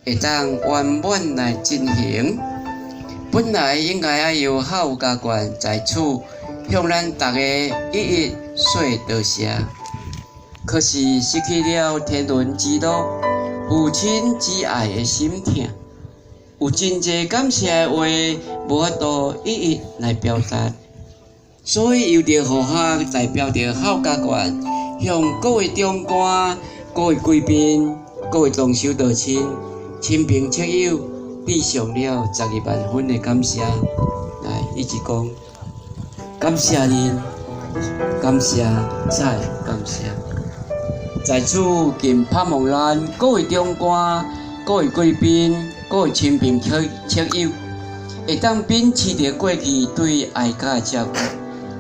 會當圓滿來進行。本來應該愛由孝家館在此向咱逐家一一說多謝，可是失去了天倫之樂、父親之愛的心疼，有真濟感謝的話無法度一一來表達，所以由著何學代表著孝家館，向各位長官、各位貴賓、各位同修道親、親朋戚友，致上了12萬分的感謝。來，一起講，感謝恁，感謝再感謝。在此，謹盼望咱各位長官、各位貴賓、各位親朋戚友，會當秉持著過去對哀家的照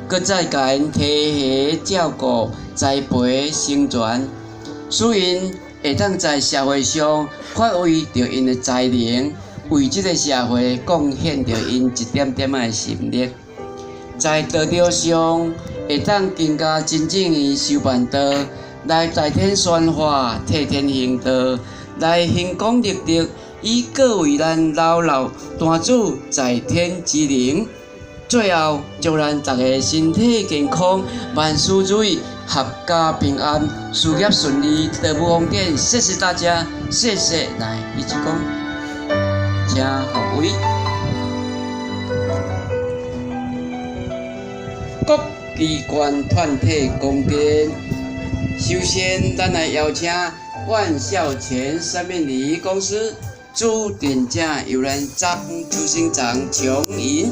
顧，閣再共𪜶提攜照顧、栽培成全，使𪜶會當在社會上發揮著𪜶的才能，為這个社會貢獻著𪜶一點點仔的心力，在道場上會當更加真正的修辦道，來代天宣化、替天行道，來興功立德，以告慰咱老老壇主在天之靈。最後，祝咱逐家身體健康，萬事如意，闔家平安，事業順利，道無方便。謝謝大家，謝謝，來一起講，請各位各機關團體講電。首先，咱來邀請萬孝全生命禮公司主電者，由咱張執行長瓊瑩。